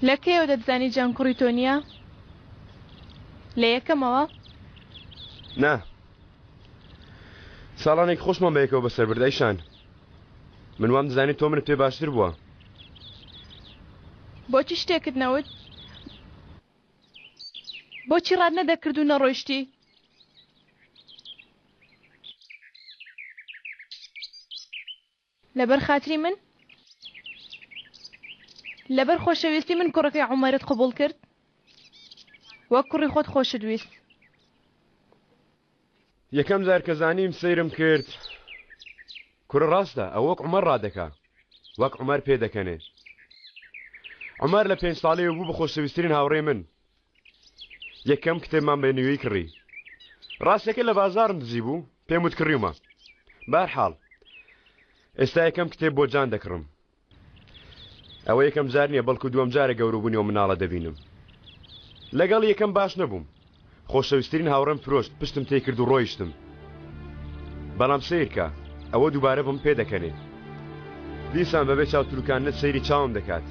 لە کەیەوە دەتزانی جان کوڕی تۆ نییە؟ لە یەکەمەوە؟ نا. ساڵانێک خۆشمان بەیەکەوە بەسەر برد ئەیشان. من وام دەزانی تۆ منت پێ باشتر بووە. بۆچی شتێکت نەوت؟ بۆچی ڕات نەدەکرد و نەڕۆیشتی؟ لەبەر خاتری من؟ لەبەر خۆشەویستی من کوڕەکەی عومەرت قبوڵ کرد؟ وەک کوڕی خۆت خۆشت ویست. یەکەم جار کە زانیم سەیرم کرد کورە ڕاستە ئەو وەک عومەر ڕادەکا وەک عومەر پێدەکەنێ عومەر لە پێنج ساڵیەوە بوو بە خۆشەویسترین هاوڕێی من یەکەم کتێبمان بە نوێی کڕی ڕاستەکە لە بازاڕم دزی بوو پێم وت کڕیومە بارحاڵ ئێستا یەکەم کتێب بۆ جان دەکڕم ئەوە یەکەم جار نییە بەڵکو دووەم جارە گەورەبوونی ئەو مناڵە دەبینم لەگەڵ یەکەم باش نەبووم خۆشەویسترین هاوڕێم فرۆشت پشتم تێکرد و ڕۆیشتم بەڵام سەیرکە ئەوە دووبارە بم پێدەکەنێ دیسان بەبێ چاوتروکاندنت سەیری چاوم دەکات.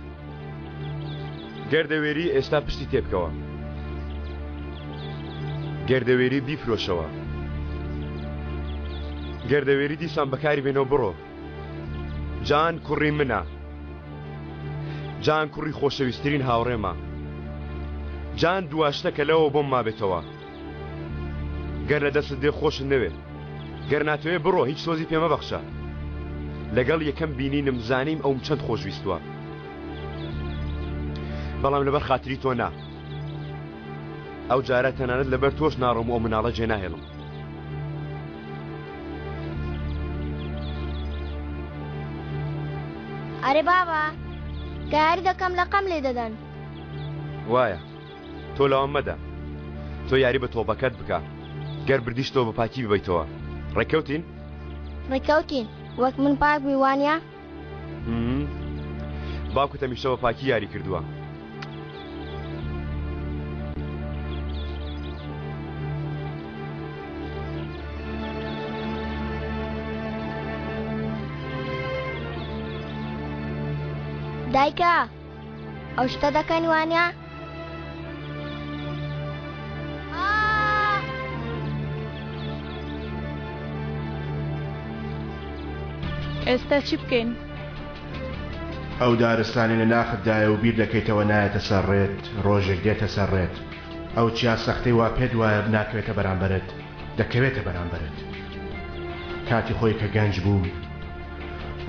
گەر دەوێری ئێستا پشتی تێبکەوە. گەر دەوێری بیفرۆشەوە. گەر دەوێری دیسان بەکاری بێنەوە بڕۆ. جان کوڕی منە. جان کوڕی خۆشەویستترین هاوڕێمە. جان دوا شتە کە لەوە بۆم مابێتەوە. گەر لە دەستت دێ خۆشت نەوێ. گەر ناتەوێ بڕۆ هیچ سۆزی پێ مەبەخشە. لەگەڵ یەکەم بینینم زانیم ئەوم چەند خۆشویستوە. بەڵام لەبەر خاتری تۆ نا. ئەو جارە تەنانەت لەبەر تۆش ناڕۆم و ئەو مناڵە جێناهێڵم. ئەرێ بابە کە یاری دەکەم لەقەم لێ دەدەن. وایە. تۆ لەوە مەدە. تۆ یاری بە تۆپەکەت بکە. گەر بردیشتەوە بە پاکی ببەیتەوە. ڕێککەوتین؟ ڕێککەوتین. وەک من پاک بووی وانە؟ باوکت هەمیشە بە پاکی یاری کردووە. دایکە ئەو شتە دەکەن وانە؟ ئێستا چی بکەین؟ ئەو دارستانەی لە ناختدایە و بیر دەکەیتەوە نایەتە سەر ڕێت، ڕۆژێک دێتە سەر ڕێت. ئەو چیا سەختەی وا پێت وایە ناکەوێتە بەرامبەرت، دەکەوێتە بەرامبەرت. کاتی خۆی کە گەنج بووم،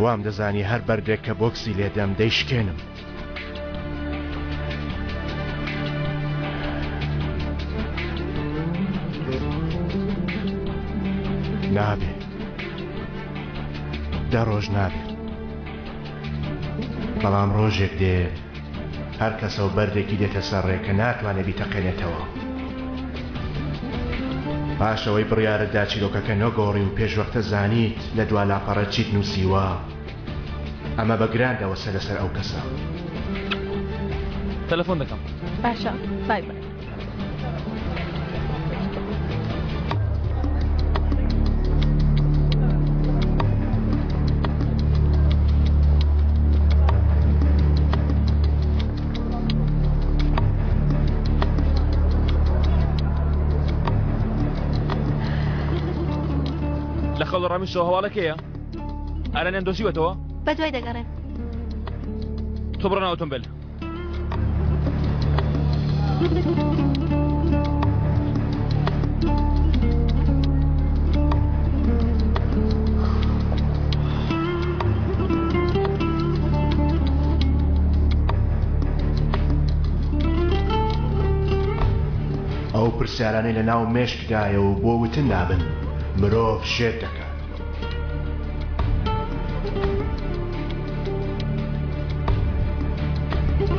وام دەزانی هەر بەردێک کە بۆکسی لێدەم دەیشکێنم. نابێ. دە ڕۆژ نابێ. بەڵام ڕۆژێک دێ هەر کەسە و بەردێکی دێتە سەر ڕێ کە ناتوانێ بیتەقێنێتەوە. پاش ئەوەی بڕیارت دا چیرۆکەکە نەگۆڕی و پێشوەختە زانیت لە دوا لاپەڕە چیت نووسیوە، ئەمە بە گران دەوەستە لەسەر ئەو کەسە. تەلەفۆن دەکەم. باشە بای بای. لە خەڵ ڕامیشەوە هەواڵەکەیە ئارانیان دۆزیوەتەوە؟ بەدوای دەگەڕێم. تۆ بڕۆ ناو ئۆتۆمبێل. ئەو پرسیارانەی لە ناو مێشکدایە و بۆ وتن نابن، مرۆڤ شێت دەکات.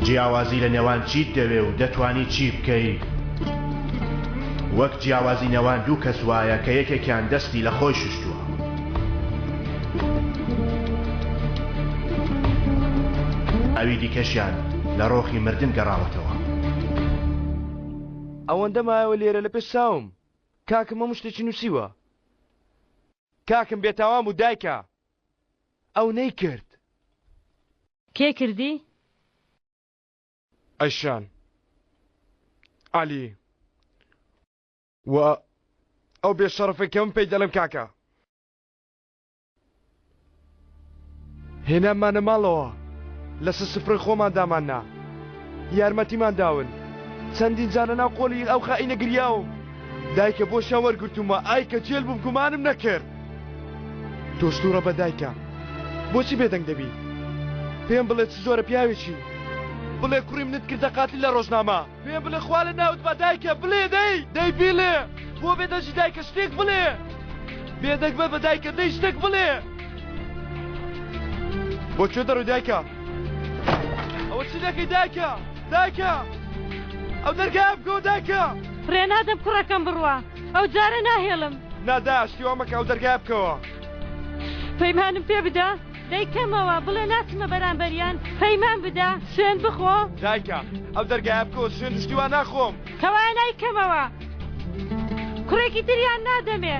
جیاوازی لە نێوان چیت دەوێ و دەتوانی چی بکەی وەک جیاوازی نێوان دوو کەس وایە کە یەکێکیان دەستی لە خۆی شوشتووە. ئەوی دیکەشیان لە ڕۆخی مردن گەڕاوەتەوە. ئەوەندە مایەوە لێرە لە پێش چاوم کاکم هەموو شتێکی نووسیوە. کاکم بێتاوان بوو دایکە ئەو نەیکرد. کێ کردی؟ ئەیشان عەلی و ئەو بێ شەڕەفەی کە من پێی دەڵێم کاکە. هێنامانە ماڵەوە لەسەر سفرەی خۆمان داماننا یارمەتیمان داون چەندین جار لەناو قۆڵی ئەو خائینە گریاوم دایکە بۆشیان وەرگرتوومە ئای کە جێل بووم گومانم نەکرد تۆش توڕە بە دایکە بۆچی بێدەنگ دەبی پێم بڵێ چ جۆرە پیاوێکی بڵێ کوڕی منت کردە قاتل لە ڕۆژنامە پێم بڵێ خوا لە ناوت با دایکە بڵێ دەی دەی بیڵێ بۆ بێدەنگی دایکە شتێک بڵێ بێدەنگ مەبە دایکە دەی شتێک بڵێ بۆ کوێ دەڕۆی دایکە ئەوە چی دەکەی دایکە دایکە ئەو دەرگایە بکەوە دایکە ڕێ نادەم کوڕەکەم بڕوا ئەو جارە ناهێڵم نا دایە شتی وا مەکە ئەو دەرگایە بکەوە. پەیمانم پێ بدە دەیکەمەوە بڵێ ناچمە بەرامبەریان پەیمان بدە سوێند بخۆ. دایکە ئەو دەرگایە بکەوە سوێند و شتی وا ناخۆم. کەوایە نایکەمەوە کوڕێکی تریان نادەمێ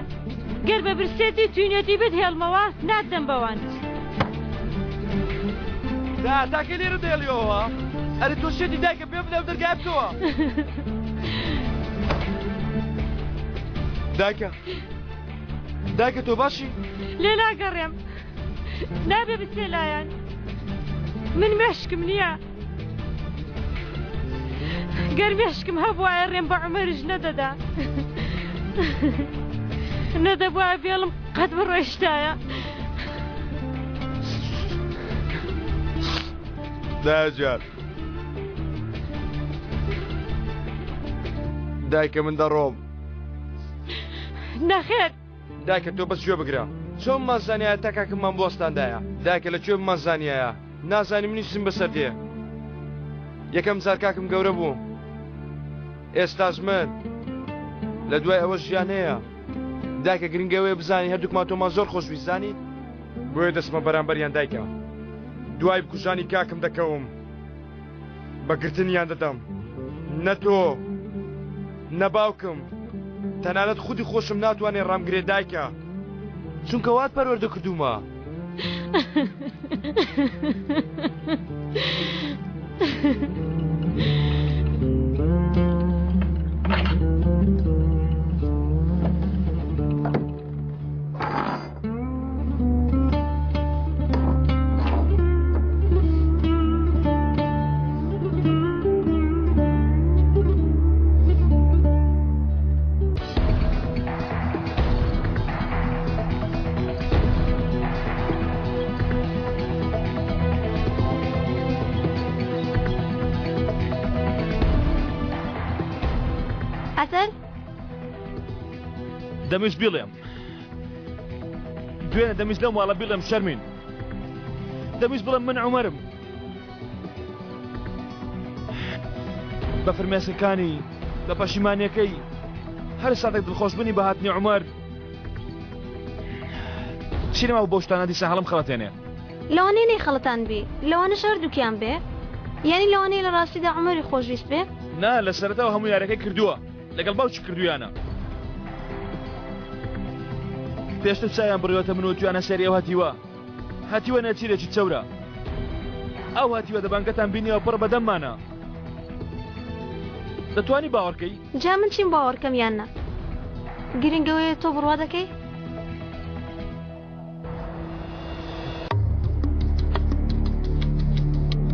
گەر بە برسێتی و تینوێتی بتهێڵمەوە ناتدەم بەوان. دا تاکەی لێرە دەهێڵیەوە ئەرێ تۆ شێتی دایکە پێم بدە ئەو دەرگایە بکەوە. دایکە دایکە تۆ باشی؟ لێ ناگەڕێم نابێ بچێ لایان من مێشکم نییە گەر مێشکم هەبوایە ڕێم بە عومەرش نەدەدا نەدەبوایە بێڵم قەت بڕۆیشتایە. دایە گیان دایکە من دەڕۆم. نەخێر. دایکە تۆ بەس گوێ بگرە. چۆن بمانزانیایە تا کاکممان بوەستاندایە؟ دایکە لە کوێ بمانزانیایە؟ نازانی منیش چیم بەسەر دێ. یەکەم جار کاکم گەورە بوو. ئێستاش من. لە دوای ئەوە ژیان هەیە. دایکە گرنگ ئەوەیە بزانی هەردووکمان تۆمان زۆر خۆشویست زانی؟ بۆیە دەچمە بەرامبەریان دایکە. دوای بکوژانی کاکم دەکەوم. بە گرتنیان دەدەم. نە تۆ، نە باوکم، تەنانەت خودی خۆشم ناتوانێ ڕامگرێ دایکە. چونکە وات پەروەردە کردوومە. ئەسەر دەمویست بیڵێم دوێنێ دەمویست لەو ماڵە بیڵێم شەرمین دەمویست بڵێم من عومەرم بە فرمێسکەکانی بە پەشیمانیەکەی هەر ساتێک دڵخۆشبوونی بە هاتنی عومەر چی نەما بۆ شتانە دیسان هەڵم خەڵەتێنێ لەوانەیە نەیخەڵەتاندبی لەوانەش هەردووکیان بێ یانی لەوانەیە لە ڕاستیدا عومەری خۆشویست بێ نا لە سەرەتاوە هەموو یارەکەی کردووە لەگەڵ باوکی کردویانە پێشتر چاویان بڕیوەتە من و تویانە سەری ئەو هەتیوە هەتیوە نێچیرێکی چەورە ئەو هەتیوە دەبانگەتان بینیەوە پڕ بەدەممانە دەتوانی باوەڕکەی جا من چیم باوەڕکەم یان نا گرنگەوەیە تۆ بڕوا دەکەی؟